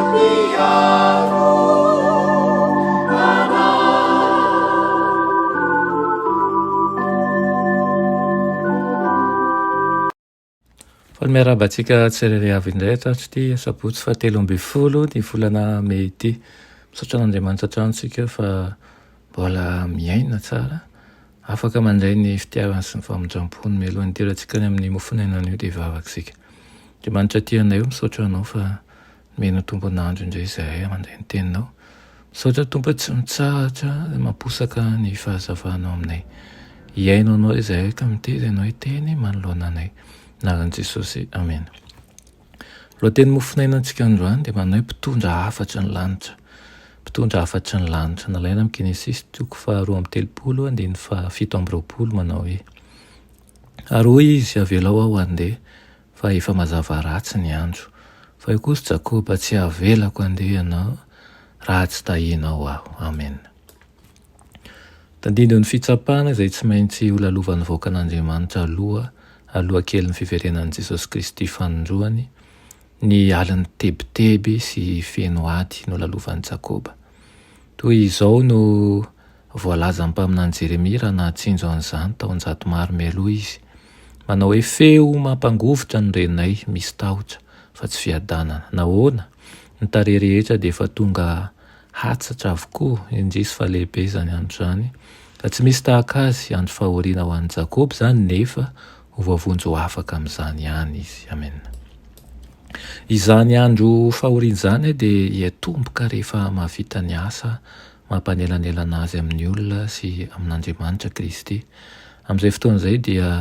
Mpiaro anay. Faly miarahaba antsika tsirairay avy indray hatratr'ity asabotsy fahatelo ambin'ny folo ny volana mey ity. Misaotra an'Andriamanitra hatrany isika fa mbola miaina tsara, afaka mandray ny fitiavany sy ny famindram-pony. Mialohan'ny hidirantsika any amin'ny mofon'aina anio dia hivavaka isika. Andriamanitra tia anay o, misaotra anao fa Nomena tombon'andro indray izahay mandray ny teninao. Misaotra Tompo tsy mitsahatra mamposaka ny fahazavanao aminay. Hihaino anao izahay ka miteza ianao hiteny manoloana anay. Anaran'i Jesosy, amena. Lohateny mofonaina antsika androany dia manao hoe mpitondra hafatry ny lanitra. Mpitondra hafatry ny lanitra. Nalaina amin'ny Genesisy toko faharoa amby telopolo andininy fahafito amby roapolo manao hoe Ary hoy izy, Avelao aho handeha, fa efa mazava ratsy ny andro. Fa io kosa Jakoba, tsy havelako handeha ianao raha tsy tahianao aho. Amena. Tandindon'ny fitsapana izay tsy maintsy holalovan'ny vahoakan'Andriamanitra aloha, aloha kelin'ny fiverenan'i Jesosy Kristy fanindroany, ny alin'ny tebiteby sy feno ady nolalovan'i Jakoba. Toy izao no voalazan'ny mpaminany Jeremia raha nahatsinjo an'izany taonjato maro mialoha izy, Manao hoe feo mampangovitra ny renay, misy tahotra, fa tsy fiadanana. Nahoana? Ny tarehy rehetra dia efa tonga hatsatra avokoa, indrisy fa lehibe izany andro izany, ka tsy misy tahaka azy, andro fahoriana ho an'i Jakoba izany, nefa ho voavonjy ho afaka amin'izany ihany izy. Amena. Izany andro fahoriana izany dia hiatomboka rehefa mahavita ny asa mampanelanelana azy amin'ny olona sy amin'Andriamanitra Kristy. Amin'izay fotoana izay dia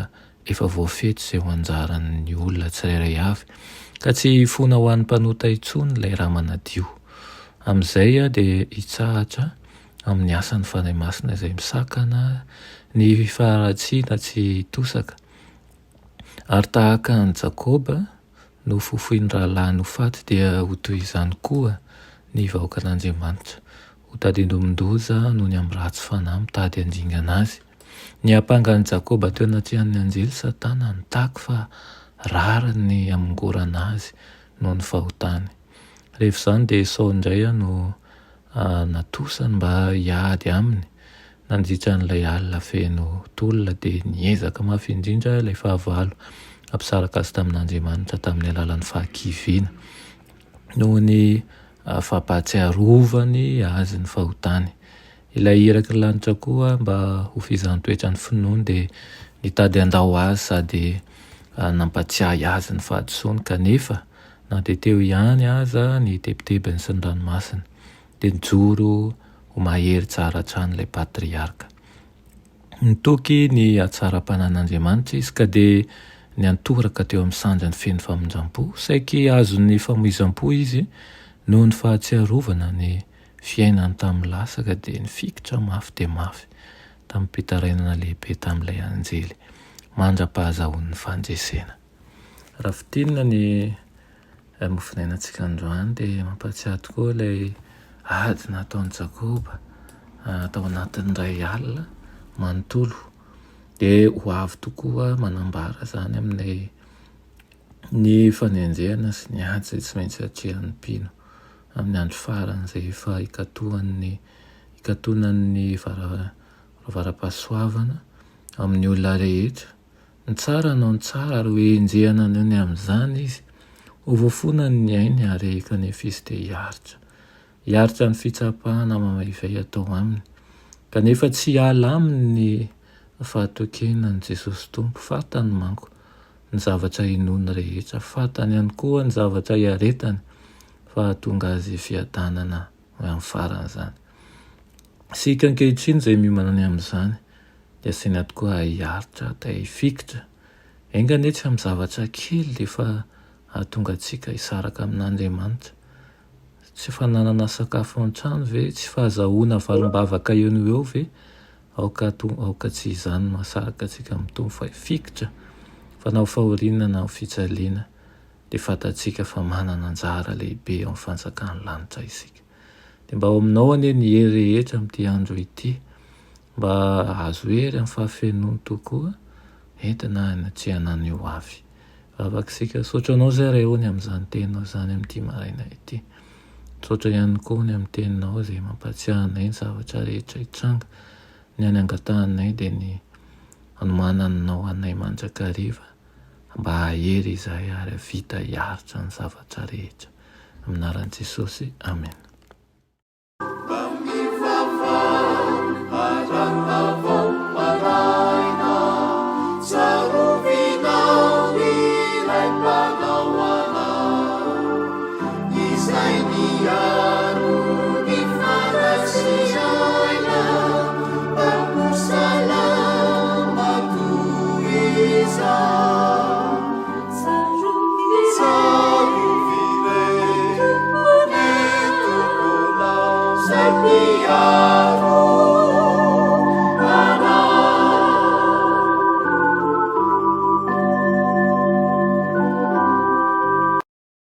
efa voafetra izay ho anjaran'ny olona tsirairay avy, ka tsy hifona ho an'ny mpanota intsony ilay rà manadio. Amin'izay dia hitsahatra amin'ny asan'ny Fanahy Masina izay misakana ny faharatsiana tsy hitosaka. Ary tahaka an'i Jakoba, nofofoin'ny rahalahiny ho faty dia ho toy izany koa ny vahoakan'Andriamanitra. Ho tadindomin-doza noho ny amin'ny ratsy fanahy mitady handringana azy. Niampanga an'i Jakoba teo anatrehan'ny anjely Satana, nitaky fa rariny ny hamongorana azy noho ny fahotany. Rehefa izany dia Esao indray no natosany mba hiady aminy. Nandritra an'ilay alina feno tolona dia niezaka mafy indrindra ilay fahavalo hampisaraka azy tamin'Andriamanitra tamin'ny alalan'ny fahakiviana noho ny fampahatsiarovany azy ny fahotany. Ilay iraky ny lanitra koa mba ho fizahan-toetra ny finoany dia nitady handao azy sady nampatsiahy azy ny fahadisoany kanefa na dia teo ihany aza ny tebitebiny sy ny ranomasiny dia nijoro ho mahery tsara hatrany ilay patriarka. Nitoky ny hatsaram-panan'Andriamanitra izy ka dia niantoraka teo amin'ny sandriny feno famindram-po. Saiky azon'ny famoizam-po izy noho ny fahatsiarovana ny fiainany tamin'ny lasa ka dia nifikitra mafy dia mafy tamim-pitarainana lehibe tamin'ilay anjely mandra-pahazahoany ny fandresena. Raha fintinina ny mofonainantsika androany dia mampahatsiahy tokoa ilay ady nataon'i Jakoba tao anatin'ny iray alina manontolo. Dia ho avy tokoa manambara izany aminay ny fanenjehana sy ny ady izay tsy maintsy atrehan'ny mpino amin'ny andro farany izay efa ikatohan'ny ikatonan'ny vara-pahasoavana amin'ny olona rehetra. Ny tsara hanao ny tsara ary ho enjehina noho ny amin'izany izy. Ho voafonany ny ainy ary kanefa izy dia hiaritra. Hiaritra ny fitsapana mamaivay atao aminy. Kanefa tsy hiala aminy ny fahatokiana an'i Jesosy Tompo. Fantany manko ny zavatra inoany rehetra. Fantany ihany koa ny zavatra iaretany fa hahatonga azy fiadanana amin'ny farany izany. Isika ankehitriny izay miomana ny amin'izany dia asaina tokoa hiaritra, te hifikitra. Enga anie tsy amin'ny zavatra kely dia efa hahatonga antsika hisaraka amin'Andriamanitra. Tsy fananana sakafo an-trano ve? Tsy fahazahoana valim-bavaka eo no eo ve? Aoka aoka tsy izany no hahasaraka antsika amin'ny Tompo fa hifikitra fa na ho fahoriana na ho fijaliana dia fantatsika fa manana anjara lehibe ao amin'ny fanjakan'ny lanitra isika. Dia mba ao aminao anie ny hery rehetra amin'ity andro ity. Mba hahazo hery amin'ny fahafenoany tokoa entina hanatrehana ny ho avy. Vavaka isika. Misaotra Anao izay Ray ô ny amin'izany Teninao izany amin'ity maraina ity. Misaotra ihany koa ny amin'ny teninao izay mampahatsiahy anay ny zavatra rehetra hitranga. Ny hany angatahanay dia ny hanomananao anay mandrakariva mba hahery izahay ary hahavita hiaritra ny zavatra rehetra. Amin'ny anaran'i Jesosy, amena.